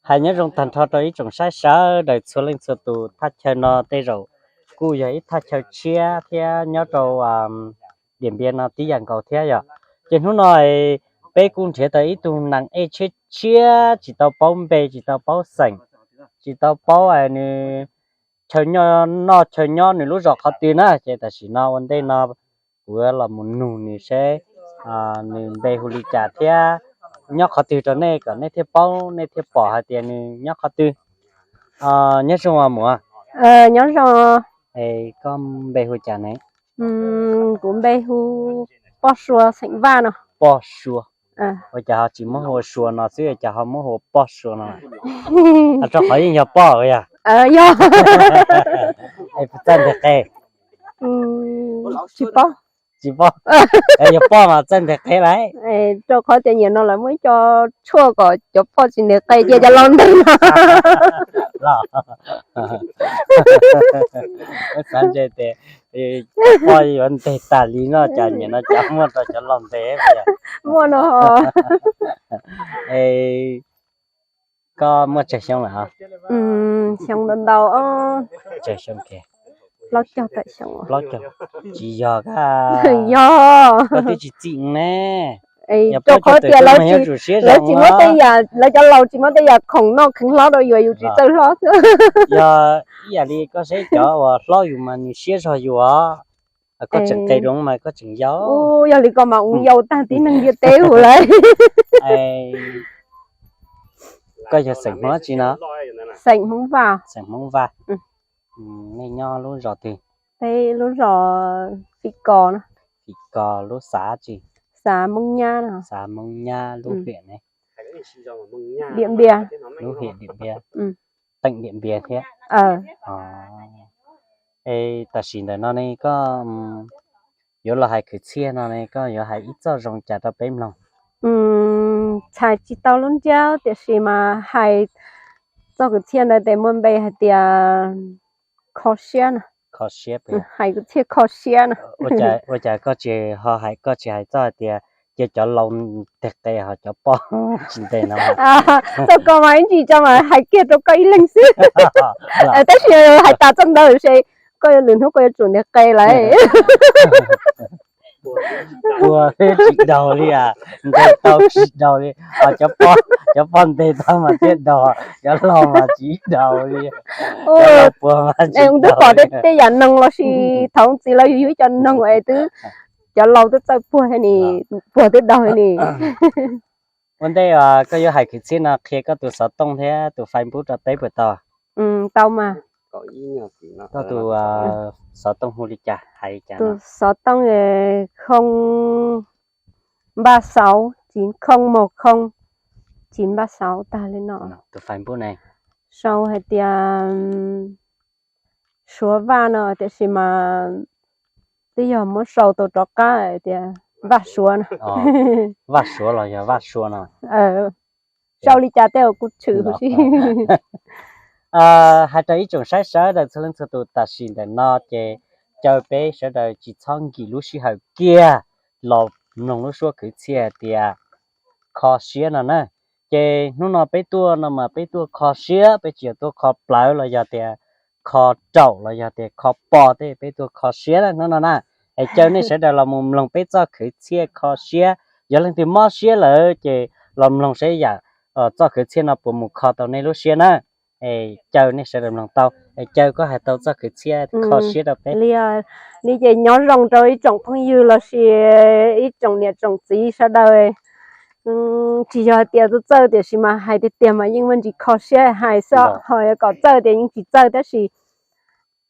Hais nyob zoo tag nrho rau ib tsoom saib sawv daws txhua leej txhua tus, thaj chaw no tej zaum kuj yog ib thaj chaw tshiab thiab nyob rau Diam Npias no tib yam nkaus thiab yom. Ces hnub no peb kuj nrhiav tau ib tug nees ej tshiab tshiab tsis tau paub npe tsis tau paub xeem, tsis tau paub nws chaw noj chaw nyob nws lub zos qhov twg na, ces tam sim no ua ntej no kuv los mus nug nws seb nws npe hu li cas thiab nyob qhov twg rau nej kom nej thiaj paub nej thiaj pom hais tias nws nyob qhov twg. Nyob zoo muam. Nyob zoo. Koj npe hu cas ne? Kuv npe hu Poj Sua xeem Vaj no. Poj Sua. Ua cas ho tsis muab hu ua Sua no xwb, ua cas ho muab hu ua Poj Sua no? Rau qhov yeej yog poj yog? Yog. Txawj nteg qe? Tsis paub. Tsis paub. Yog poj mas txawj nteg qe lawm. Rau qhov tias nim no lawv muaj ib co tshuaj kom cov poj tsis nteg qe cia cov laus nteg no. Xav ntshe tias poj yuav nteg tas li no cas nim no cas muaj rau cov laus nteg. Muaj no. Koj muaj tsawg xyoo lawm? Xyoo ntau ntau. Tsawg xyoo kiag? Plaub caug tawm xyoo. Plaub caug. Tsis yog ka. Yog. Koj twb tsis txim ne. Rau qhov tias lawv tsis muab tej yam, lawv cov laus tsis muab tej yam khoom noj kheev hlob rau yus, yus tsis txawj hlob. Yog ib yam li koj saib cov uas hlob yus mas nws siab zog yus os. Koj tseem qe dua mas koj tseem yau. Yog li koj mas ua yau tag tib neeg ntiaj teb hu lawm. Koj yog xeem Hmoob dab tsi no? Xeem Hmoob Vaj. Xeem Hmoob Vaj. Nej nyob lub zos twg? Peb lub zos Fij Kos no. Fij Kos lub xav tsi? Xav Moob Nyab no. Xav Moob Nyab lub hwm ne? Diam Npias. Lub hwm Diam Npias. Teem Diam Npias thiab. Es tam sim ntawm no ne koj yuav los hais kwv txhiaj no ne koj yuav hais ib txoj zoo cas rau peb mloog? Txhais tsis tau lub ntsiab tiam sis mas hais txoj kwv txhiaj ntawd tes muaj npe hais tias kho siab no. Kho siab. Hais kwv txhiaj kho siab no. Ua cas koj tsis ho hais, koj tsis hais txoj hais tias cia cov laus nteg qe ho cov poj tsis nteg no? Txoj ko mas ib ntsis tso mas hais kiag rau koj ib leeg xwb. Tab sis hais tas txoj ntawd es koj lwm hnub koj yuav tsum nteg qe lawm. Puag thiab tsis daug li as, nteg tau tsis daug li. Cov poj nteg tau mas thiaj daug, cov laus mas tsis daug li. Twb pom tej yam noog los sis thaum txiv los yus yug ib co noog es twb, cov laus twb txawj puag ni, puag twb daug ni. Ua ntej koj yuav hais kwv txhiaj no qhia koj tus xov tooj thiab tus Facebook rau peb puas tau? Tau mas. Koj tus xov tooj hu li cas, hais li cas? Tus xov tooj khoo npaj xauv, tsiv khoo mog khoo, tsiv npaj xauv tag li no. Tus Facebook ne? Sau hais tias Suav Vaj no tiam sis mas twb yog muab sau tau rov qab tias Vaj Suav no. Vaj Suav los yog Vaj Suav no? Sau li cas tej uas kuv tshwm huv si. Hais rau ib tsoom saib sawv daws txhua leej txhua tus, tam sim ntawm no ces caw peb sawv daws tsis txhob nkim lub sij hawm kiag los mloog lub suab kwv txhiaj hais tias kho siab no na. Ces hnub no peb tuaj no mas peb tuaj kho siab, peb tsis yog tuaj kho plawv los yog tias kho raum los yog tias kho pos tej, peb tuaj kho siab na hnub no na. Es caw nej sawv daws los mus mloog peb txoj khwv txhiaj kho siab. Yog leej twg mob siab lawm ces los mloog saib yam txoj khwv txhiaj no puas mus kho tau nej lub siab na. Es caw nej sawv daws mloog tau, es caw koj hais tau txoj khwv txhiaj kho siab rau peb. Li ces nyob zoo rau ib tsoom phooj ywg los sis ib tsoom niam tsoom txiv sawv daws. Tsis yog hais tias txawj txawj tiam sis mas hais tiag tiag mas yeej muaj ntsis kho siab hais xwb, ho yog kom txawj tias yeej tsis txawj tab sis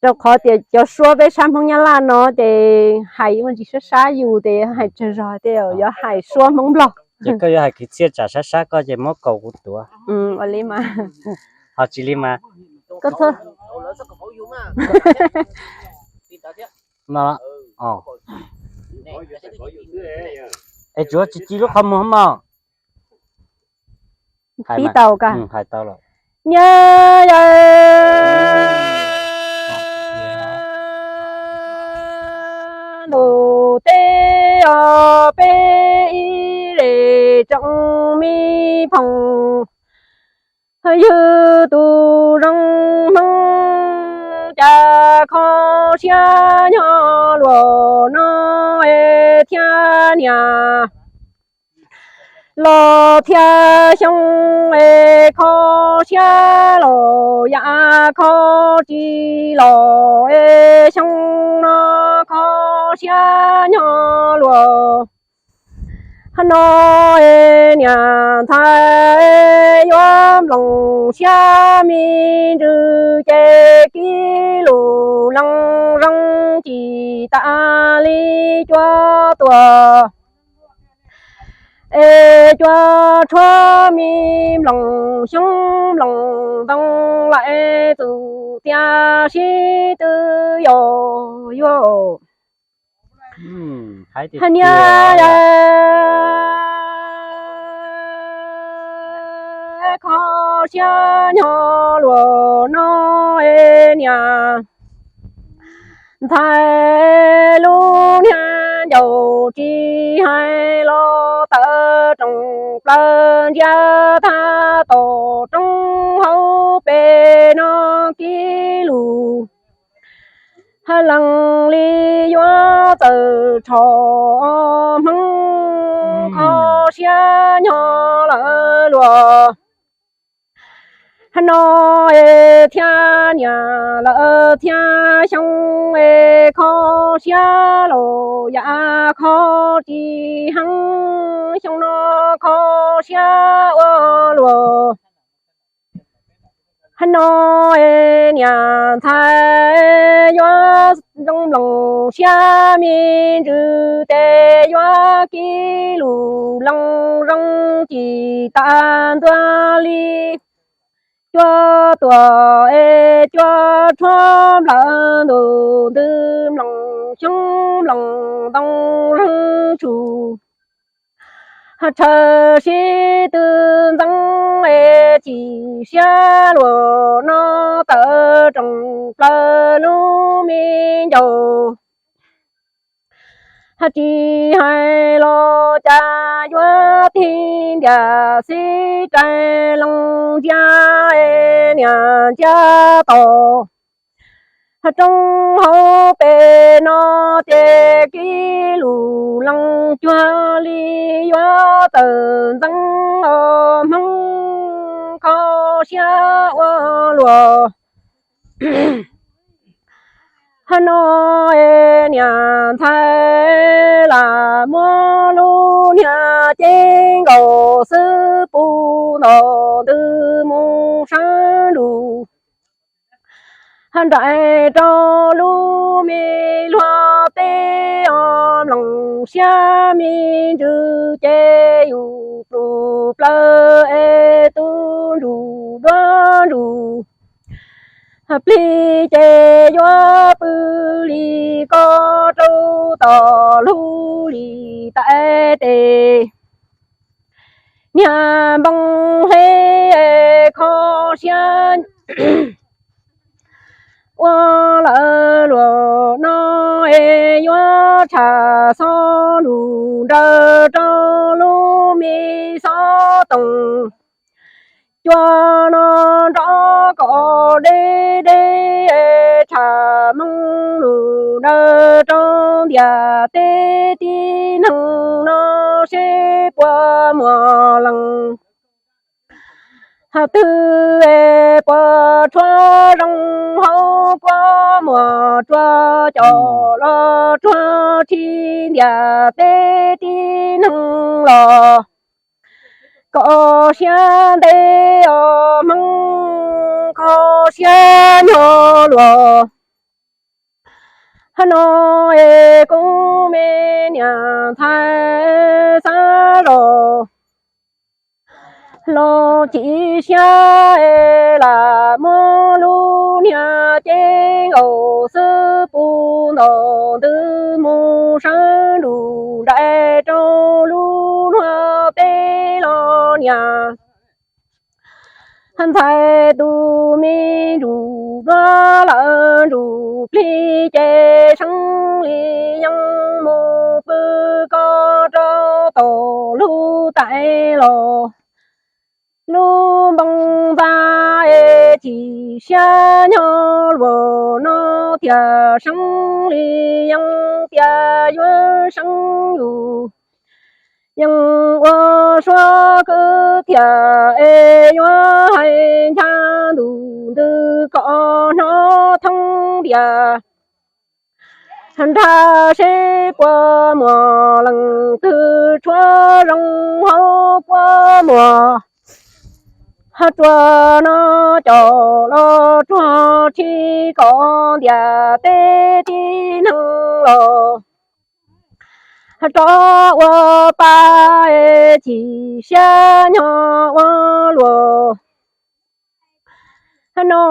rau qhov tias cov suab peb sab Hmoob Nyab Laj no ces hais muaj ntsis sab sab yus ces hais tsawg zog tias yuav hais suab Hmoob Nplog. Ces koj yuav hais kwv txhiaj tsam sab sab koj ces muab kaus kuv tuav. Ua li mas. Ho tsis li mas. Koj txhob no. Es tsuav tsis ci lub qhov muag mog. Pib tau ka? Hais tau lawm. Nyab nus teb os peb ib le tsoom me phoom. Ywg tus zoo hmoob cas kho siab nyob luag no es thiab niam los thiab xyoo es kho siab los yam kho tsis los es xyoo no kho siab nyob luag no es niam ntxhais yuav nploos siab me ntsws ces kiv lus lees zoo tsis tas li cuab tuag es cuab tshuab me nploos xyoob nploos ntoo laim txum tias sib tw yos yuav niam kho siab nyob luag no es niam ntxhais lub niag ncaus tsis hais los tawm roos plaws ntsia thaj tom roob hauv pes no kiv lus lees li yuav txawm rho hmoob kho siab nyob lawm luag no es thiab niam lawm thiab xyoo es kho siab los yam kho tsis heev xyoo no kho siab ua luag no es niam ntxhais yuav zoo nploos siab me ntsws tes yuav kiv lus lees zoo tsis tas ntua li cuab tuag es cuab tshuab nplawg ntus ntws nploos xyoob nploos ntoo leeg tshus tshawv sib tw ntxeev es chim siab luag no tawm roos plaws lub me ncaus tsis hais los cas yuav tig ntiag xib rais lees ntsia es niam ntsia tom roob hauv pes no ces kiv lus lees cuag li yuav tawm ntxeev os hmoob kho siab ua luag no es niam ntxhais lam muab lub niag cev nkaus xwb pus ntaus ntws mus sawv ntsug nraim rau lub me luag teb os mloog siab me ntsws ces yus plus plaws es tu ntsug duab ntsug plig ces yuav pw li ko rau tom lub lis taim tes niag npoo hle kho siab ua lawm luag no es yuav tsham xob ntsug nraws rau lub me xob toom cua no nrov kom deb deb tsham moo ntsug nraws rau ntiaj teb tib neeg no seb puas muaj leej twg puas tshuav zoo hauv puas muaj ruaj coj los ruaj ri ntiaj teb tib neeg los kho siab ntev os hmoob kho siab nyob luag no es kuv me niam ntxhais xav los los chim siab es lam muab lub niag cev nkaus xwb pus ntaus ntws mus sawv ntsug nraim rau lub luag teb los niam ntxhais tus me ntsug duab lawm ntsug plig ces seeb li yeej mus pw ko rau tom lub taim los lub npoo ntxa chim siab nyob luag no thiaj seeb li yeeb tias yuav seeb yus. Yeej ua suab kwv thiaj es yuav hais ncha ntus ntws kom hnov thoob tias nrhab seb puas muaj leej twg tshuav zoo hauv puab muag. Hab tsua no coj los tsuag tsis kom ntiaj teb tib neeg los rov ua pa es chim siab nyob ua luaj. No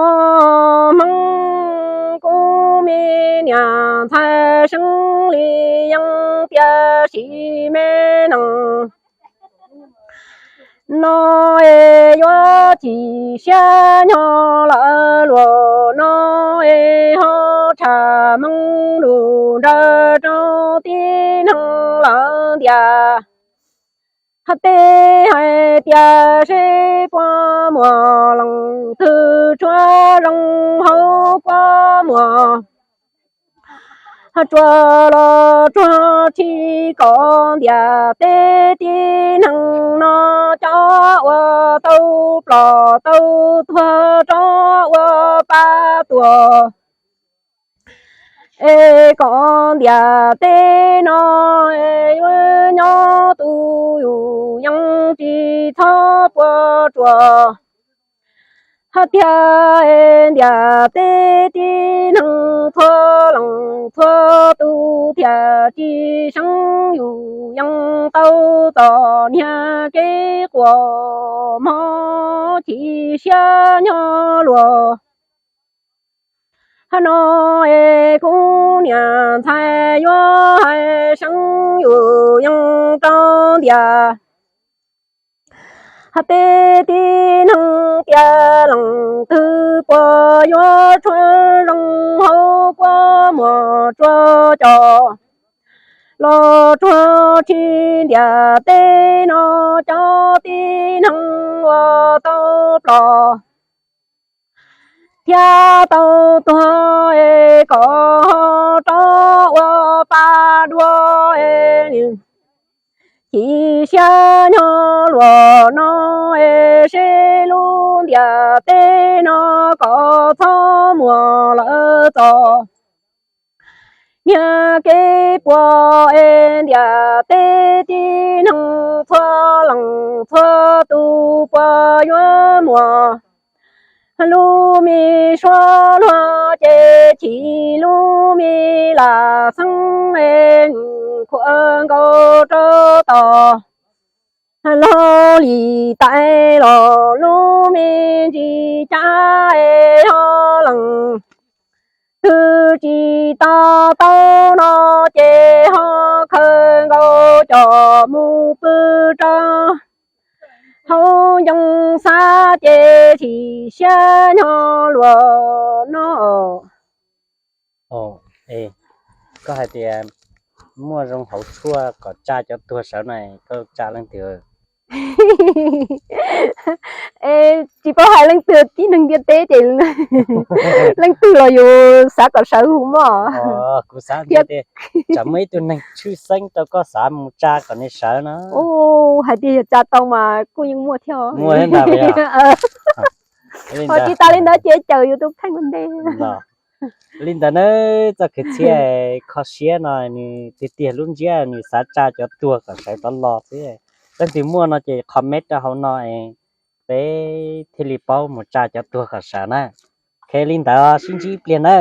Hmoob kuv me niam ntxhais seeb li yeeb tiam sis me neeg no es yuav chim siab nyob lawm luaj no es ho tshaj Hmoob lus nrawm rau tib neeg lawm ntiaj teb. Hais tias seb puas muaj leej twg tshuav zoo hauv puab muag. Tsua los tsuag tsis kom ntiaj teb tib neeg no cov uas tau ploj tau tuag rov ua pa tuag. Es kom ntiaj teb no es yuav nyob tu yus yeej tsis txhob puas tsuaj. Hab tiag es ntiaj teb tib neeg txhua leej txhua tus thiaj tsis seeb yus yeej tau txom nyem kev quaj mob chim siab nyob luaj. Hab no es kuv niam ntxhais yuav hais seeb yus yeej rau ntiaj teb tib neeg tias leej twg puas yuav tshuav zoo hauv puab muag tsua coj los tsuag tsis ntiaj teb no cov tib neeg uas tau ploj thiab tau tuag es kom ho rov ua pa dua es chim siab nyob luaj no es seb lub ntiaj teb no kom txhob muaj lawm txom nyem kev puas es ntiaj teb tib neeg txhua leej txhua tus puas yuav muaj lub me suab luag ces chim lub me lam xeeb es khuam nkaus rau tom lub lis tais los lub me ntsis cab es ho leej twg tsis tau tau no ces ho khaws nkaus coj mus pw rau hauv ncoo xab ces chim siab nyob luaj no. Koj hais tias muaj zoo hauv tshuaj kom tsa cov tuag sawv no, koj tsa leej twg? Es tsis paub hais leej twg, tib neeg ntiaj teb ces leej twg los yus xav kom sawv hu mog. Kuv xav tias tsam muaj ib tug neeg tshwj xeeb rau koj xav mus tsa kom nws sawv no. Hais tias yog tsa tau mas kuj yeej muaj thiab. Muaj thiab ntag. Ho tsis tas li ntawd ces caw yus tus kheej ua ntej. Li ntawd na, txoj kwv txhiaj kho siab no nws tiag tiag lub ntsiab nws xav tsa cov tuag kom sawv rov los xwb. Leej twg muaj no ces comment rau hauv no es peb thiaj li paub mus tsa cov tuag kom sawv na. Ok, li ntawd sib ntsib ib pliag na.